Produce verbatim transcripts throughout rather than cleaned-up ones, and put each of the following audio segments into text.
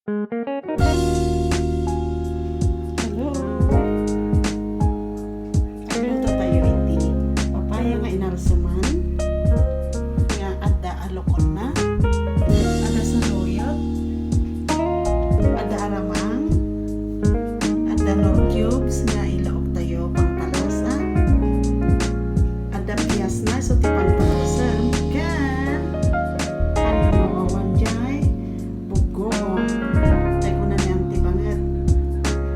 Hello. Agluto tayo iti papaya nga inalseman nga adda a lokonna, adda saluyot, adda aramang, adda Knorr cubes nga ilaok tayo pangtalasa, adda piasna isu ti pangtalasa, ken ano mawawan jay? Buggoong. Tay kuna ni Auntie Banget,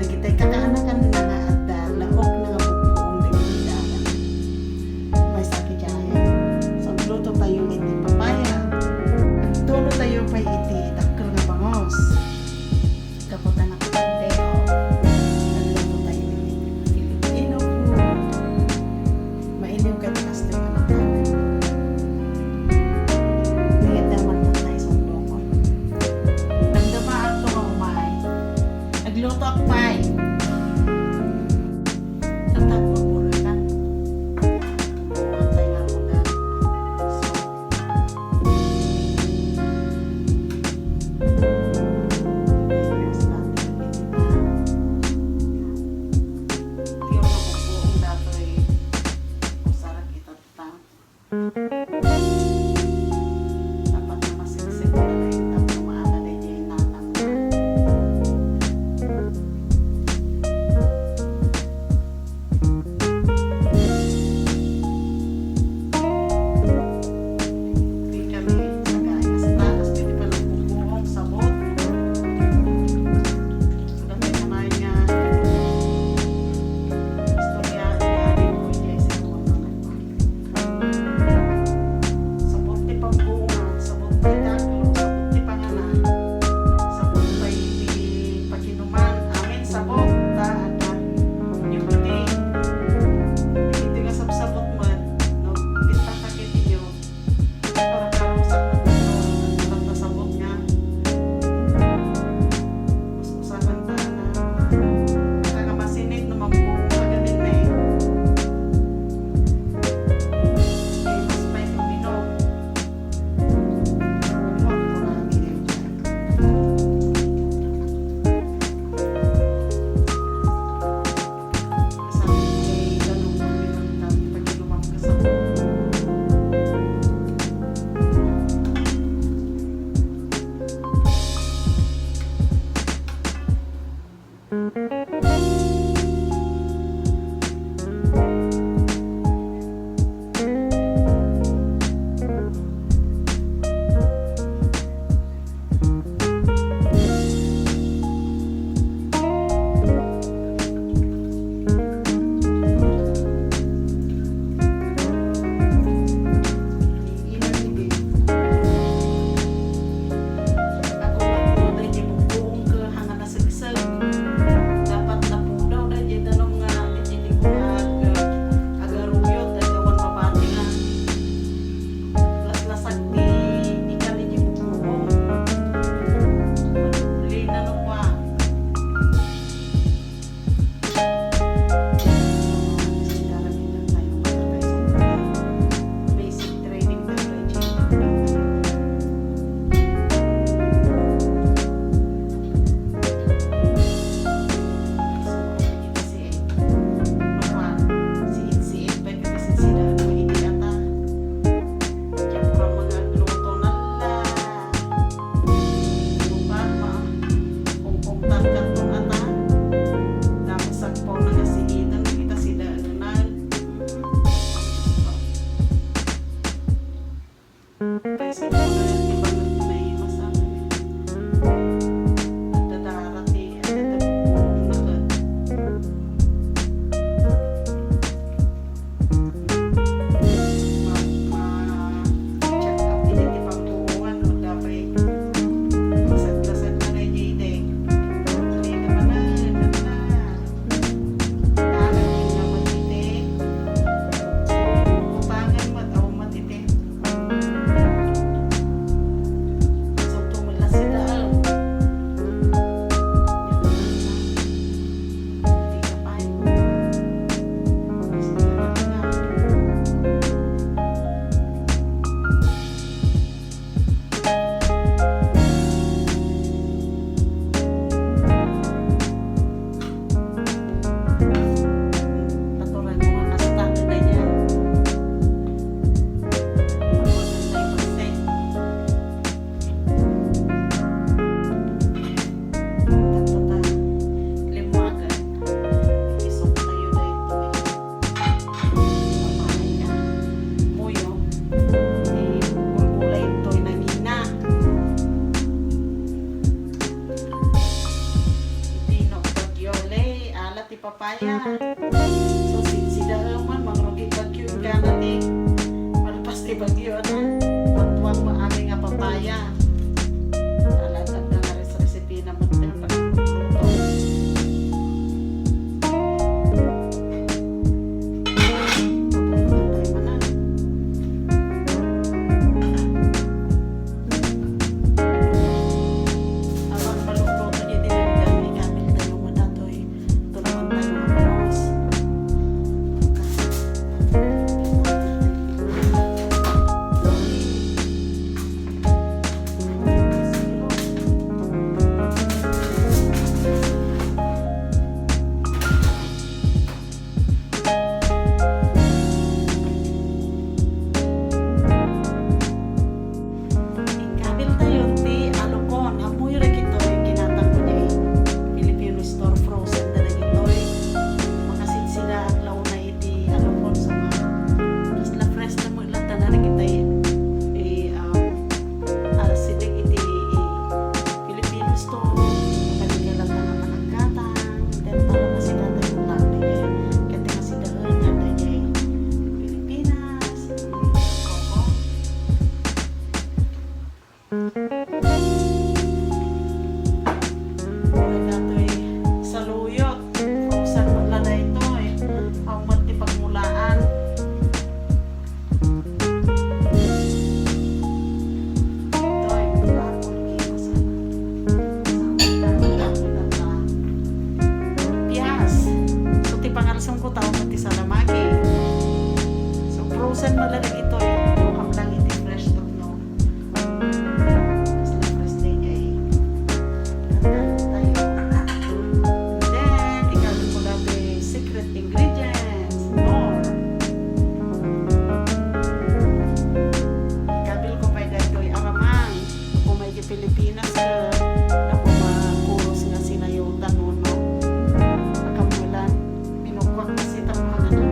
dagitay kakaanakanna nga adda laokna nga buggoong dagiti dalan. Maysa ket jay. So, agluto tayo iti papaya. Agtuno tayo pay iti dakkel nga bangus. Gapu ta nakatindero, agluto tayo iti Filipino food. Mailiw ket kastoy a makanen. Kayat damagna tayo sa loko. Nang Papaya. So, si, si Daeman, mangrugi bagyo, ingkana ti malpas ti bagyo, ano? Matuang maami nga papaya. Alatag na nga res-, resipina met ti pagluto. Tayo manan. Awan malukluto di dinenggan, ikabil tayo mo datoy. Tulungan tayo, Rose. Inkabil tayo ti alokon. Ammoyo dagitoy, kinatangko diay Filipino store, frozen da dagitoy. Makasidsida launay iti alokon, so, kasla fresh na mo ilan tanan dagitoy, eh, um, asideg iti, eh, Filipino store. Pwede ka lang nga panagkatang, then para masida tayo lang, eh, kaya nga sidaen nga tayo, eh, Pilipinas. Oy, datoy saluyot. Frozen met la daytoy. Awan met ti pagmulaan. Daytoy, apple, gimas. Pias. So, ti pangalsongko, tao met ti salamagi. So, frozen met la dagitoy. Ammo lang iti fresh, no? Kasla fresh day kay. Tayo. Then, ikabil ko datoy secret ingredients. More. Ikabil ko pay daytoy aramang. Kung may di Pilipinas ka, ako makuros nga sinayutan, no, no? Makamulan. Pinukwa kasi tapos ang ano,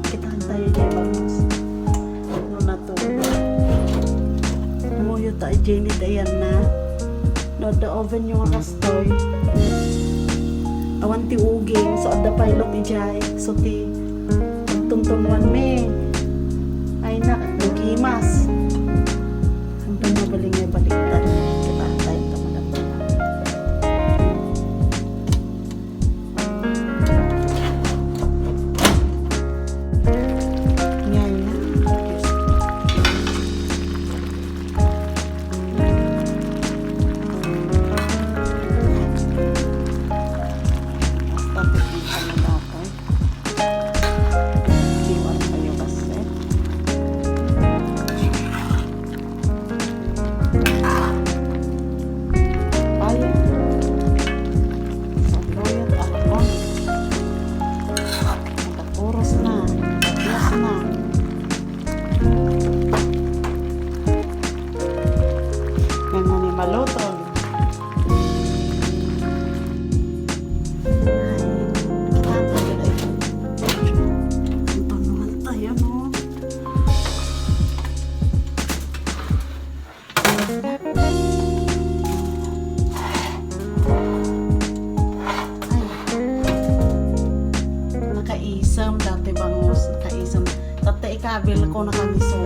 Kitaan tayo diay, bangus. No, natulo. Muyo ta, Jenny, dayan na. No, the oven yung kastoy. Awan ti uging, so adda pilot ijay. So ti, pagtuntunuan mi. Ay, nak, nagimas. Ang pamabaling ay baliktad. Kitaan tayo, tamadam. Ngayon na. Basta ito yung ano natin. Iwan kayo kasi. Ayan. Saluyot, alokon. Nakapuros na. Nakapuros na. Yan na ni maluto. Ay, kita tayo na ito. Ang tunuan tayo, no? Ay. Nakaisem, dati bangus, nakaisem. Tatta ikabil ko, nakamiso.